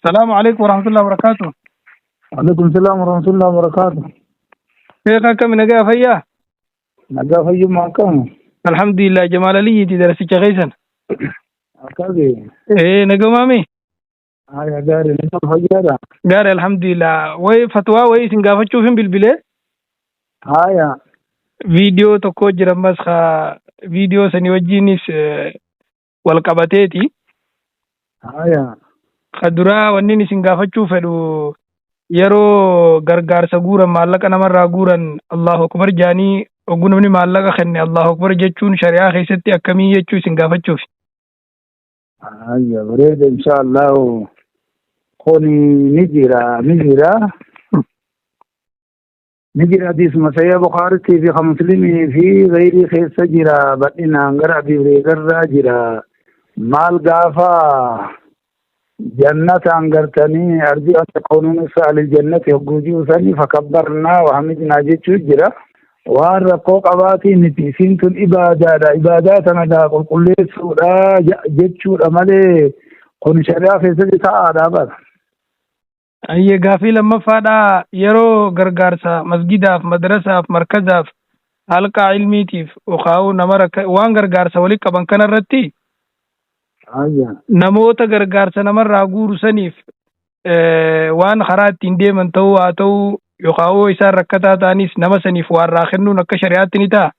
Salaamu alaikum warahmatullahi wabarakatuh. Alaikum salaam warahmatullahi wabarakatuh. Sheekh, akkami, nagaa fayyaa? Nagaa fayyummaa, akkam? Alhamdulillah, Jamaal Aliyyiiti, darasicha keessan. Akkami? Ee, nagamaami? Haya, gaarii, nama fayyaadha. Gaarii, alhamdulillah. Wayi fatwaa wayii isin gaafachuuf hin bilbilee. Haya. Viidiyoo tokko jira ammas, haa viidiyoo sanii wajjinis wal qabateeti. Haya. Ka duraa wanni isin gaafachuu fedhu, yeroo gargaarsa guuran, maallaqa namarraa guuran, Allahu akbar jaanii oguu namni maallaqa kenne Allahu akbar jechuun shari'aa keessatti akkamii jechuu isin gaafachuuf. Haya, bareeda, insha Allah. Kuni ni jira, ni jira. Ni jira, hadiisuma Sahih Bukhaariitii fi kan Muslimii fi gayrii keessa jira, bal'inaan gara Abii Hureyraarraa jira. Maal gaafa jannataan gartanii arjuu an takuunu nisfa ahlil jannati hogguu jiru sanii fakabbarnaa wa hamidnaa jechuu jira. Waan rakkoo qabaatii miti, isiin tun ibaadaadha. Ibaadaa tana gaa qulqulleessuudha jechuudha malee kun shari'aa keessatti ta'aadha bara. Ayyee, gaafii lammaffaadha, yeroo gargaarsa masgidaaf, madrasaaf, markazaaf, halqaa ilmiitiif yookaan nama rakka waan gargaarsa walitti qaban kanarratti namoota gargaarsa namarraa guuru saniif waan karaa ittiin deeman ta'uu haa ta'uu, yookaan hoo isaan rakkataa ta'anis nama saniif waan irraa kennuun akka shari'aatti ni ta'a?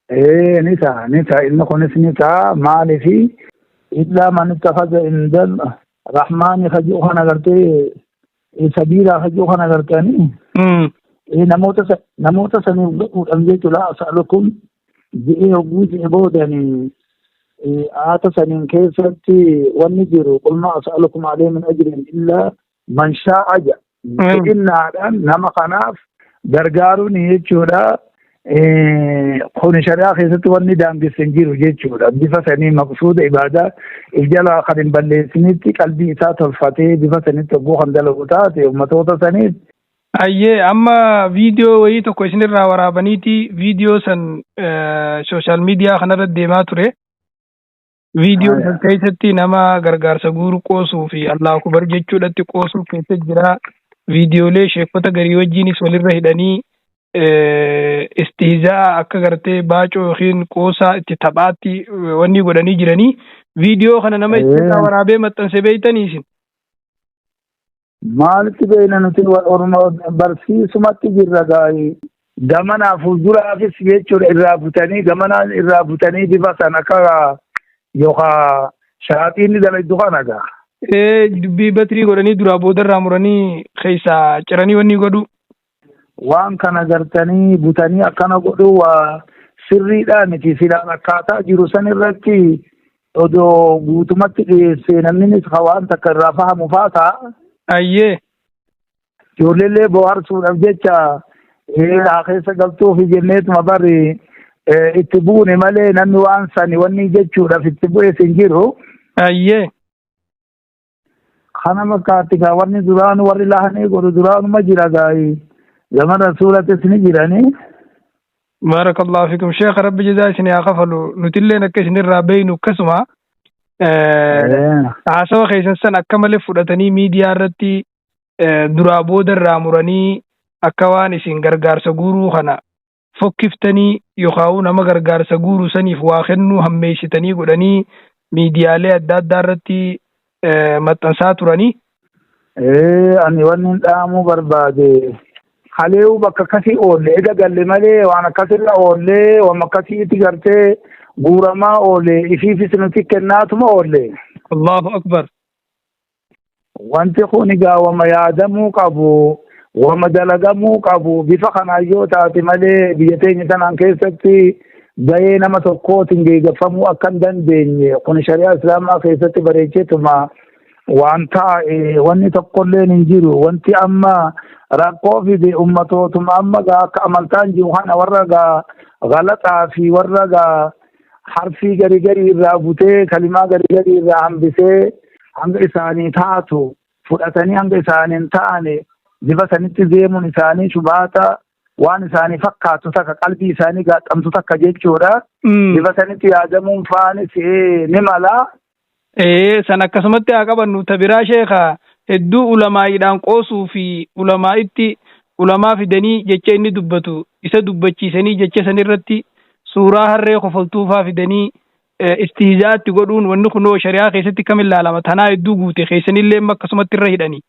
Ee, ni ta'a, ni ta'a, inni kunis ni ta'a. Maaliifi illaa man ittakhadha indal rahmaani kajuu kana gartee sabiilaa kajuu kana gartanii namoota saniif godhuudhaan jechuudha. As'alukum ji'ee hogguu ji'e boodanii aata saniin keessatti wanni jiru qul maa as'alukum alayhi min ajrin illaa man shaa'a jedha. Fedhinnaadhaan nama kanaaf gargaaruun jechuudha. Kun shari'aa keessatti wanni daangesse hin jiru jechuudha. Bifa sanii maqsuuda ibaadaa if jalaa kan hin balleessinitti qalbii isaa tolfatee bifa sanitti hogguu kan dalagu taate ummatoota saniif. Ayyee, amma viidiyoo wayii tokko isinirraa waraabaniiti viidiyoo san social media kanarra deemaa ture. Viidiyoo san keessatti nama gargaarsa guuru qoosuu fi Allahu akbar jechuudhatti qoosuu keessa jira. Viidiyoolee sheekota garii wajjinis walirra hidhanii istihzaa akka gartee baacoo yookiin qoosaa itti taphaatti wanni godhanii jiranii. Viidiyoo kana nama isinirraa waraabee maxxanse beeytanii isin? Maalitti beekna nuti, orma barsiisumatti jirra gaa'ii. Gamanaa fuulduraafis jechuudha, irraa butanii, gamanaan irraa butanii bifa san akka yookaan shaaxiinni dalagdu kana gaa. Ee, dubbii batirii godhanii duraa boodarraa muranii keessaa ciranii wanni godhu. Waan kana gartanii butanii akkana godhuu waa sirriidhaa miti. Silaan akkaataa jiru san irratti odoo guutumatti dhiyeessee namninis ka waan takka irraa fahamu faa ta'a. Ijoolleellee bohaarsuudhaaf jecha haa keessa galtuufi jenneetuma bari itti buune malee namni waan sani wanni jechuudhaaf itti bu'es hin jiru. Kana fakkaatti gaa, wanni duraanu warri lahanii godhu duraanuma jira gaa'ii. Zaman rasuulatis ni jiranii. Baarakallahu fikum sheekha, rabbi jazaa isin haa kafalu. Nutilleen akka isinirraa beeynu akkasuma haasawa keessan san akka malee fudhatanii miidiyaa irratti duraa booda irraa muranii akka waan isin gargaarsa guuruu kana fokkiftanii yookaan nama gargaarsa guuru saniif waa kennuu hammeessitanii godhanii miidiyaalee adda addaa irratti maxxansaa turanii. Ani wanni hin dhaamuu barbaade, haleewu bakka akkasii oolle ega galle malee waan akkasirra oollee waan akkasiitti gartee guuramaa oole, ifiifis nuti kennaatuma oolle. Allahu akbar. Wanti kun egaa wama yaadamuu qabu, wama dalagamuu qabu, bifa kanaan yoo taate malee biyya teenya tanaan keessatti gahee nama tokkootiin geeggaffamuu akka hin dandeenye kun shari'aa islaamaa keessatti bareecheetuma waan taa'e wanni tokkolleen hin jiru. Wanti amma rakkoo fide ummatootuma amma gaa akka amantaan jiru kana warra gaa galaxaa fi warra gaa harfii gari gari irraa butee, kalimaa gari gari irraa hambisee hanga isaanii taatu fudhatanii hanga isaanii hin taane bifa sanitti deemuun isaanii shubaata waan isaanii fakkaatu takka, qalbii isaanii gaaxamtu takka jechuudha. Bifa sanitti yaadamuun faanis ni mala. Ee, san akkasumatti haa qabannu. Ta biraa sheeka, hedduu ulamaa'iidhaan qoosuu fi ulamaa'itti ulamaa fidanii jecha inni dubbatu isa dubbachiisanii, jecha san irratti suuraa harree kofaltuufaa fidanii istihzaatti godhuun, wanni kunoo shari'aa keessatti kam ilaalama? Tanaa hedduu guute keessanillee amma akkasumatti irra hidhanii.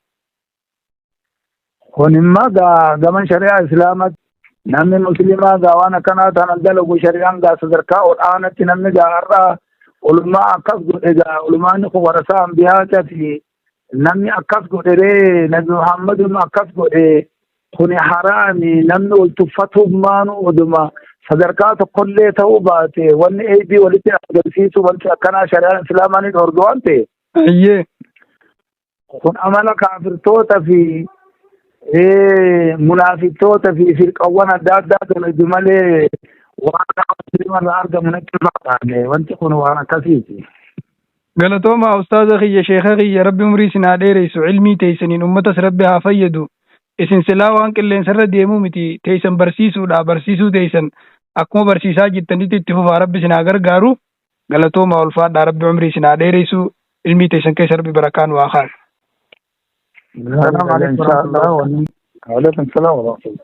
Kun immoo gaa gama shari'aa islaamatti namni musliimaa gaa waan akkanaa tanan dalagu, shari'aan gaa sadarkaa ol'aanatti namni gaa har'a ulumaa akkas godhe, gaa ulumaan kun warasaa ambiyaati, namni akkas godhe ree, Nabi Muhammadun akkas godhe, kuni haraami. Namni wal tuffatummaan oduma sadarkaa tokkollee ta'uu baate, wanni eebii walitti agarsiisu, wanti akkanaa shari'aan islaamaa ni dhorga waan ta'e. Kun amala kaafirtoota fi munaafiqtoota fi firqawwan adda addaa dalagu malee waan muslima irraa argamu natti fakkaate. Wanti kun waan akkasiiti. Galatooma ustaaza kiyya, sheeka kiyya, Rabbi umrii isin haa dheereysu, ilmii teeysaniin ummatas Rabbi haa fayyadu. Isin silaa waan qilleensarra deemuu miti, teeysan barsiisuudha. Barsiisuu teeysan akkuma barsiisaa jirtanitti itti fufaa, Rabbi isin haa gargaaru. Galatooma, ulfaadhaa, Rabbi umrii isin haa dheereysu, ilmii teeysan keessa Rabbi barakaa nu haa kaasu. السلام عليكم ورحمة الله. Waalaikum salaam wa rahmatullah.